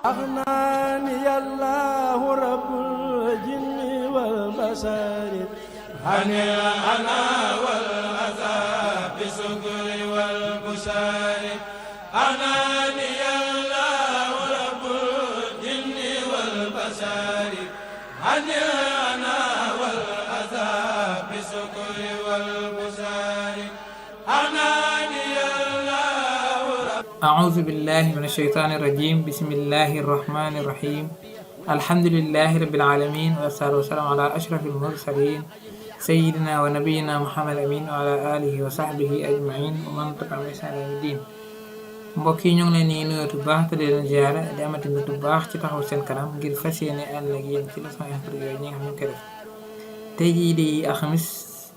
أغناني الله رب الجن والبشر عن الأنا والأذى بسكر والبشر أغناني الله رب الجن والبشر عن الأنا والأذى بسكر والبشر أغناني الله رب. أعوذ بالله من الشيطان الرجيم. بسم الله الرحمن الرحيم. الحمد لله رب العالمين والصلاة والسلام على أشرف المرسلين سيدنا ونبينا محمد أمين وعلى آله وصحبه أجمعين ومن تبعهم بإحسان إلى يوم الدين. mbokk yi ñu ngi leen di nuyu bu baax te di leen ziyaara di amati bu baax ci taxaw seen kanam ngir fas yéene ànd ak yéen ci leçon introductive yooyu ñi nga xam ne ñu koy def tey jii di alxamis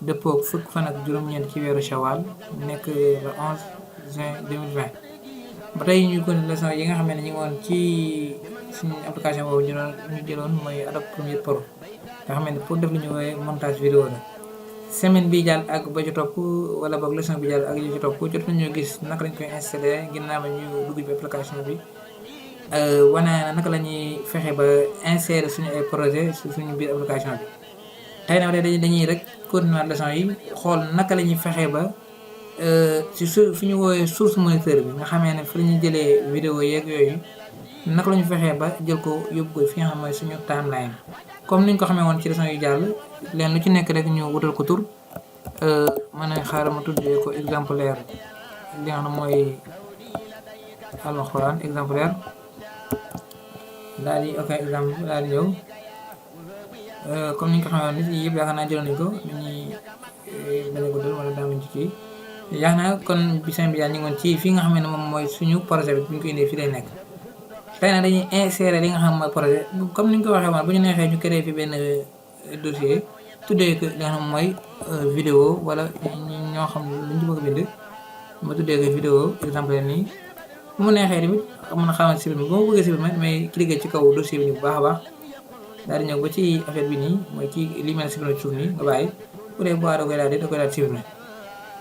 dëppoo fukk fan ak juróom-ñeent ci weeru Shawwal nekk le 11 juin 2020. ba tey ñu ko leçon yi nga xam ne ñu ngi woon ci suñu application boobu ñu jëloon mooy Adobe Premiere Pro nga xam ne pour def lu ñu woowee montage vidéo la. semaine bi jàll ak ba ci topp wala boog leçon bi jàll ak yu ci topp jot nañoo gis naka lañ koy installé ginnaaw ba ñu dugg ci application bi wane naka la ñuy fexe ba insérer suñu ay projet suñu biir application bi. tey nag dañuy rek continuer leçon yi xool naka la ñuy fexe ba ci fi ñu woowee source moniteur bi nga xamee ne fi la ñuy jëlee vidéo yeeg yooyu naka la ñu fexee ba jël ko yóbbu ko fi nga xam mooy suñu timeline. comme niñ ko xamee woon ci leçon yu jàll leen lu ci nekk rek ñu wutal ko tur mën a xaaral ma tuddee ko exemplaire li nga xam ne mooy alxuraan exemplaire daal di ok exemple daal di ñëw comme niñ ko xamee woon nit yi yëpp yaakaar naa jëloon nañ ko dañuy dana guddal wala daamañ ci kii yaakaar naa kon bisin bi daal ñu ngi woon ci fii nga xam ne moom mooy suñu projet bi bu ñu ko indee fii lay nekk. tey nag dañuy insérer li nga xam mooy projet comme ni ñu ko waxee woon bu ñu neexee ñu créer fi benn dossier tuddee ko li nga xam mooy vidéo wala ñoo xam lu ñu ci bëgg a bind ma tuddee ko vidéo exemple nii bu mu neexee tamit mën a xamal supprimer bu ma bëggee supprimer mais cliquer ci kaw dossier bi nii bu baax a baax daal di ñëw ba ci affaire bi nii mooy ci li mel supprimer ci suuf nii nga bàyyi bu dee bu da koy daal di supprimer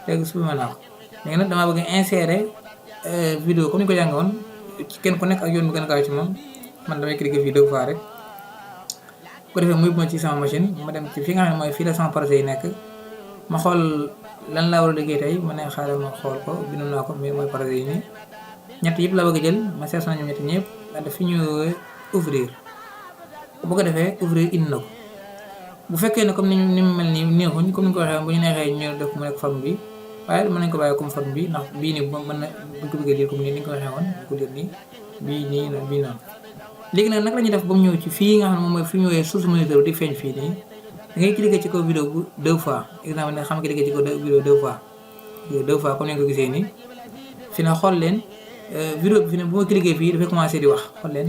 léegi supprimer naa ko léegi nag damaa bëgg insérer vidéo comme ni ko jànge woon kenn ku nekk ak yoon bu gën a gaaw ci moom man damay cliquer fii 2 fois rek bu ko defee muy ma ci sama machine ma dem ci fi nga xam ne mooy fii la sama projet yi nekk ma xool lan laa war a liggéey tey ma ne xaaral ma xool ko bindu naa ko mais mooy projet yi nii ñett yëpp la bëgg a jël ma seet nañu ñett ñëpp daal def fi ñu ouvrir bu ko defee ouvrir indi na ko bu fekkee ne comme ni mu mel nii neexuñ comme ni ko waxee bu ñu neexee ñu def mu nekk forme bi waaye mën nañ ko bàyyi comme forme bi ndax bii nii mën na buñ ko bëggee lire comme nii ni ñu ko waxee woon ñu ko lire nii bii nii noonu bii noonu léegi nag naka la ñuy def ba mu ñëw ci fii nga xam ne moom mooy fi ñu ñëwee source moniteur di feeñ fii nii da ngay cliquer ci kaw vidéo bu 2 fois exemple ne xam nga cliquer ci kaw vidéo 2 fois 2 fois comme ni nga ko gisee nii fi na xool leen vidéo bi fi ne bu ma cliquer fii dafay commencer di wax xool leen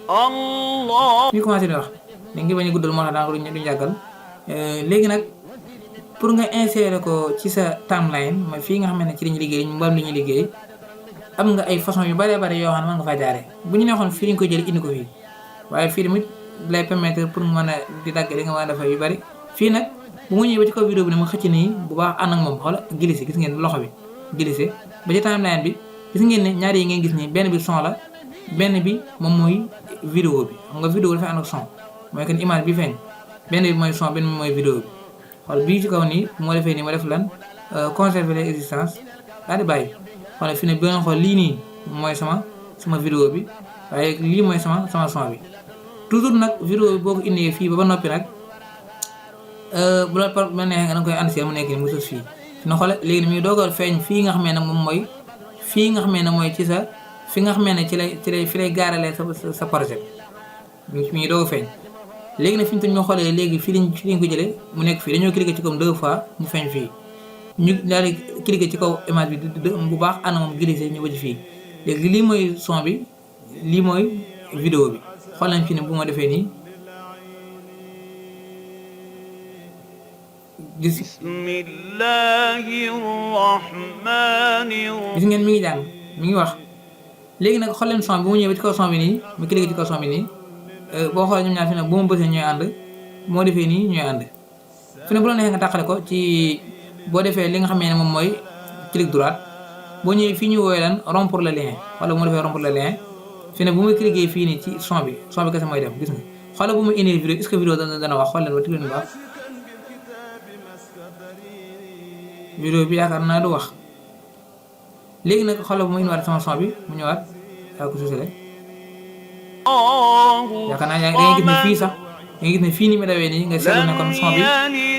Allah fi commencer di wax da ngay bañ a guddal moo tax daanaka duñu yàggal léegi nag pour nga insérer ko ci sa timeline mooy fii nga xam ne ci lañu liggéey ñu mbaam li ñuy liggéey am nga ay façon yu bare bare yoo xam ne mën nga faa jaaree bu ñu neexoon fii lañ ko jël indi ko fii waaye fii tamit lay permettre pour mën a di dagg li nga mën a def yu bari fii nag bu mu ñëwee ba ci kaw vidéo bi ne ma xëcc nii bu baax ànd ak moom xoola glissé gis ngeen loxo bi glissé ba ci timeline bi gis ngeen ne ñaari yi ngeen gis nii benn bi son la benn bi moom mooy vidéo bi xam nga vidéo dafay ànd ak son mooy que image bi feeñ benn bi mooy son benn bi mooy vidéo bi xool bii ci kaw nii moo defee nii ma def lan conserver les existences daal di bàyyi xool fi ne bi nga xool lii nii mooy sama vidéo bi waaye lii mooy sama son bi toujours nag vidéo bi boo ko indee fii ba noppi nag bu la par ma neexee nga da nga koy ànd mu nekk nii mu sos fii fi na xool léegi ni muy doogal feeñ fii nga xamee ne moom mooy fii nga xamee ne mooy ci sa fi nga xamee ne fi lay gaaralee sa projet bi mi ngi doog a feeñ léegi nag fi ñu toll ñoo xoolee léegi fii lañ ko jëlee mu nekk fii dañoo cliquer ci kaw 2 fois mu feeñ fii ñu daal di cliquer ci kaw image bi bu baax ànd moom glissé ñu wëcc fii léegi lii mooy son bi lii mooy vidéo bi xool nañ fi ne bu ma defee nii gis ngeen mi ngi jàng mi ngi wax léegi nag xool leen son bi bu mu ñëwee ci kaw son bi nii mu cliquer ci kaw son bi nii boo xoolee ñoom ñaar fi ne bu ma bësee ñooy ànd moo defee nii ñooy ànd fi ne bu la neexee nga tàqale ko ci boo defee li nga xamee ne moom mooy clic droite boo ñëwee fii ñu woowee lan rompre le lien wala bu ma defee rompre le lien fi ne bu muy cliquer fii nii ci son bi kese mooy dem gis nga xoolal bu muy indi vidéo est-ce que vidéo dana wax xool leen ba tigleen baax vidéo bi yaakaar naa du wax léegi nag xoolal bu mu indiwaat sama son bi mu ñëwaat yaa ko susale yaakaar naa da ngay gis ne fii sax da ngay gis ne fii ni mu dawee nii nga seetlu ne kon son bi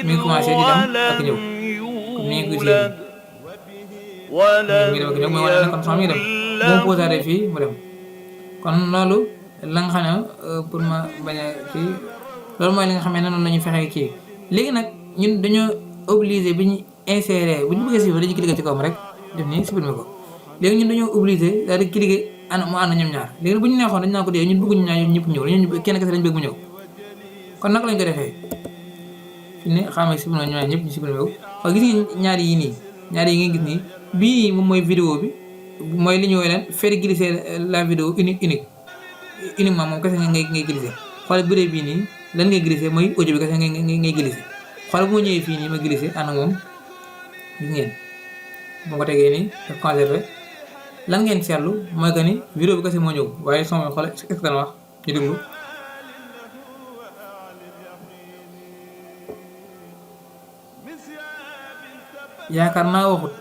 mi ngi commencé di dem ak ñëw comme ni nga gisee nii mi ngi dem ak ñëw mooy wane ne kon son mi ngi dem bu mu posé fii mu dem kon loolu la nga xam ne pour ma bañ a kii loolu mooy li nga xam ne noonu la ñu fexee kii léegi nag ñun dañoo obligé bi ñu insérer bu ñu bëggee supprimer dañuy cliquer ci kawam rek def nii supprimer ko léegi ñun dañoo obligé daal di cliquer mu ànd ñoom ñaar léegi bu ñu neexoon dañu naan ko dee ñun bëgguñu ñaar ñëpp ñëw dañu kenn kese lañ bëgg mu ñëw kon naka lañ ko defee fi ne xam nga supprimer ñoom ñaar ñëpp ñu supprimer ko waaye gis nga ñaar yi nii ñaar yi nga gis nii bii moom mooy vidéo bi mooy li ñu woy leen faire glisser la vidéo uniquement moom kese ngay glisser xoolal bu dee bii nii lan ngay glisser mooy audio bi kese ngay glisser xoolal bu ma ñëwee fii nii ma glisser ànd ak moom gis ngeen bu ma ko tegee nii def conservé lan ngeen seetlu mooy que ni vidéo bi kese moo ñëw waaye son bi xoolal est-ce que dana wax ñu déglu yaakaar naa waxut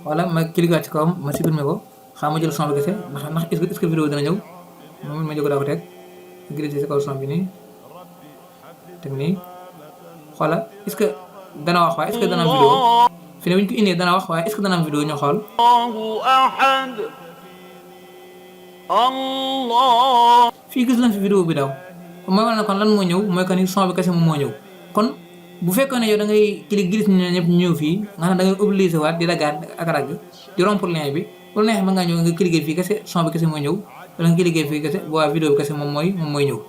wala ma cliquer ci kawam ma supprimer ko xam ma jël son bi kese ndax est-ce que vidéo dana ñëw moom ma jóg daa ko teg glisser ci kaw son bi nii teg nii xoola est-ce que dana wax waaye est-ce que dana am vidéo fi ne bu ñu ko indee dana wax waaye est-ce que dana am vidéo ñu xool fii gis nañ fi vidéo bi daw mooy wane ne kon lan moo ñëw mooy que ni son bi kese moom moo ñëw kon bu fekkoon ne yow da ngay gis ñu ne ñëpp ñëw fii nga xam ne da ngay obligé waat di daggaat ak ragg di rompre lien bi bu neexee mën ngaa ñëw nga cliquer fii kese son bi kese moo ñëw wala nga cliquer fii kese bu waa vidéo bi kese moom mooy ñëw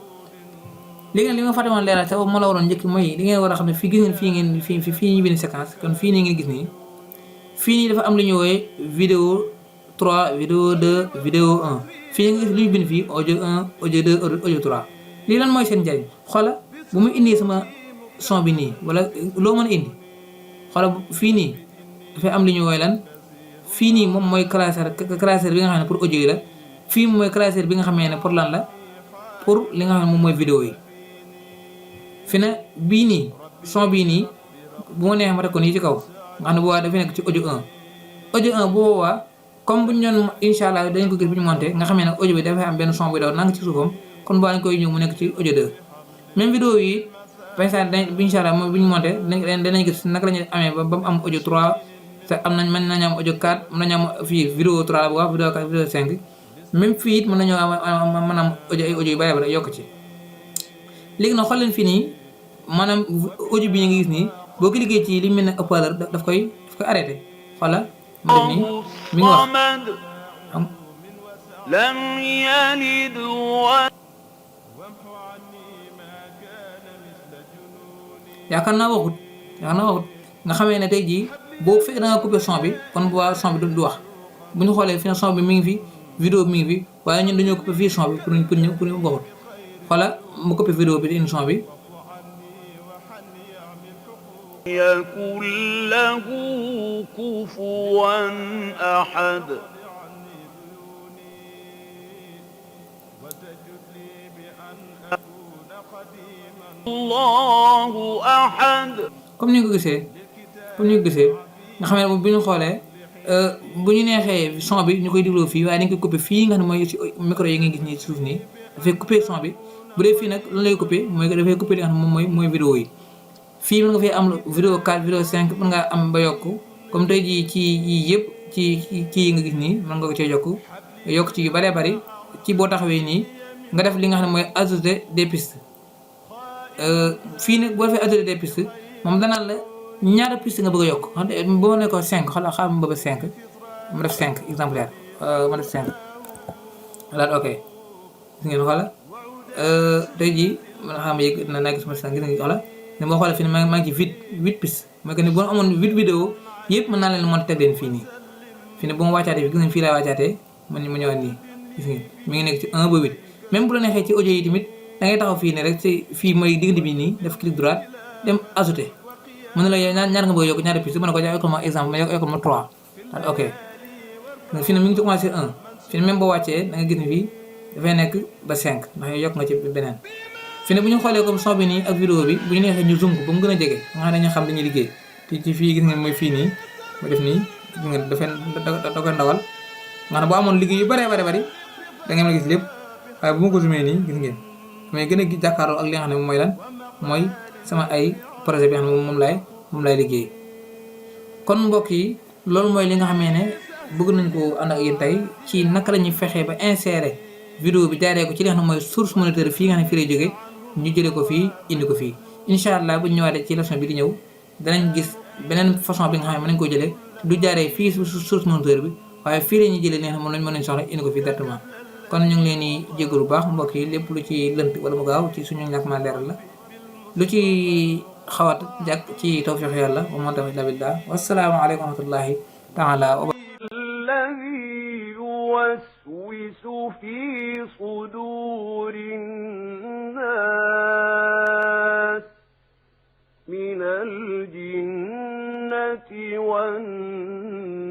léegi nag li ma fàtte woon leeral te moo la waroon njëkk mooy li ngeen war a xam ne fii gis ngeen fii ñu bind séquence kon fii nii ngeen gis nii fii nii dafa am lu ñu woowee vidéo 3 vidéo 2 vidéo 1 fii nga gis lu ñu bind fii audio 1 audio 2 audio 3 lii lan mooy seen njariñ xoola bu mu indi sama son bi nii wala loo mën a indi xoola fii nii dafay am lu ñu woowee lan fii nii moom mooy classeur bi nga xam ne pour audio yi la fii moom mooy classeur bi nga xamee ne pour lan la pour li nga xam ne moom mooy vidéo yi fi ne bii nii son bii nii bu ma neexee ma teg ko nii ci kaw nga xam ne boobaa dafay nekk ci audio 1 audio 1 bu boobaa comme bu ñu doon incha allah dañu ko gis bu ñu monté nga xamee ne audio bi dafay am benn son buy daw nang ci suufam kon boobaa dañ koy ñëw mu nekk ci audio 2 même vidéo yi pensa dañ incha allah moom bu ñu monté danañ gis naka la ñuy amee ba mu am audio 3 te am nañ mën nañu am audio 4 mën nañu am fii vidéo 3 bu baax vidéo 4 vidéo 5 même fii it mën nañoo mën am audio ay audio yu bari bari yokk ci léegi nag xool leen fii nii maanaam audio bi nga gis nii boo ko liggéey ci li mel ne haut-parleur daf koy arrêté xoola ma def nii mi ngi wax lam yalid wa yaakaar naa waxut nga xamee ne tey jii boo fekk da nga coupé son bi kon bu waa son bi du wax bu ñu xoolee fi ne son bi mi ngi fi vidéo bi mi ngi fi waaye ñun dañoo coupé fii son bi pour ñu waxut xoola mu coupé vidéo bi di indi son bi yakun lahu kufuwan ahad Allahu ahad comme ni nga ko gisee nga xam ne bu ñu xoolee bu ñu neexee son bi ñu koy dégloo fii waaye dañ koy coupé fii nga xam ne mooy ci micro yi nga gis nii ci suuf nii dafay coupé son bi bu dee fii nag lan lay coupé mooy dafay coupé li nga xam ne moom mooy vidéo yi fii mën nga fay am vidéo 4 vidéo 5 mën ngaa am ba yokk comme tey jii ci yii yëpp ci yi nga gis nii mën nga ko cee yokk ci yu bëree bëri ci boo taxawee nii nga def li nga xam ne mooy ajouter des pistes fii nag boo defee ajouter des pistes moom danaan la ñaata piste nga bëgg a yokk xam te boo nekkoon 5 xoolal xaaral ma bëgg 5 ma def 5 exemplaire ma def 5 daal ok gis ngeen xoola tey jii man xam nga yëg naa gis ma 5 gis nga xoola ne boo xoolee fii nii maa ngi ci 8 piste mooy que ni boo amoon 8 vidéo yëpp mën naa leen monter teg leen fii nii fii ne bu ma wàccaatee fii gis ngeen fii laa wàccaatee man ma ñëwaat nii gis ngeen mi ngi nekk ci 1 ba 8 même bu la neexee ci audio yi tamit da ngay taxaw fii ne rek ci fii mooy diggante bi nii def clic droit dem ajouter mën na la yow ñaar nga bëgg yokk ñaari piste mën na ko jox yokkal ma exemple ma yokkal ma 3 ok fii ne mi ngi ci commencé 1 fi même boo wàccee da nga gis ni fii dafay nekk ba 5 ndax yokk nga ci beneen fi ne bu ñu xoolee comme son bi nii ak vidéo bi bu ñu neexee ñu zoom ko ba mu gën a jege nga xam ne dañu xam dañuy liggéey te ci fii gis nga mooy fii nii ma def nii gis nga dafay da koy ndawal maanaam boo amoon liggéey yu bëree bëri da ngeen mën a gis lépp waaye bu ma ko zoomee nii gis ngeen mais gën a jàkkaarloo ak li nga xam ne moom mooy lan mooy sama ay projet bi nga xam ne moom laay liggéey. kon mbokk yi loolu mooy li nga xamee ne bëgg nañ ko ànd ak yéen tey ci naka la ñuy fexee ba insérer vidéo bi jaaree ko ci li nga xam ne mooy source monétaire fii nga xam ne fii lay jógee ñu jëlee ko fii indi ko fii incha allah bu ñu ñëwaatee ci leçon bi di ñëw danañ gis beneen façon bi nga xam ne mën nañ ko jëlee du jaaree fii source monétaire bi waaye fii la ñuy jëlee li nga xam ne moom mën nañ soxla indi ko fii directement. kon ñu ngi leen di jégalu bu baax mbokk yi lépp lu ci lënt wala mu gaaw ci suñu ñàkk ma leeral la lu ci xawat jàkk ci tawfiq yàlla wa man tawfiq illa billah wassalaamu aleykum wa rahmatullahi taala wa الذي يوسوس في صدور الناس من الجنة والناس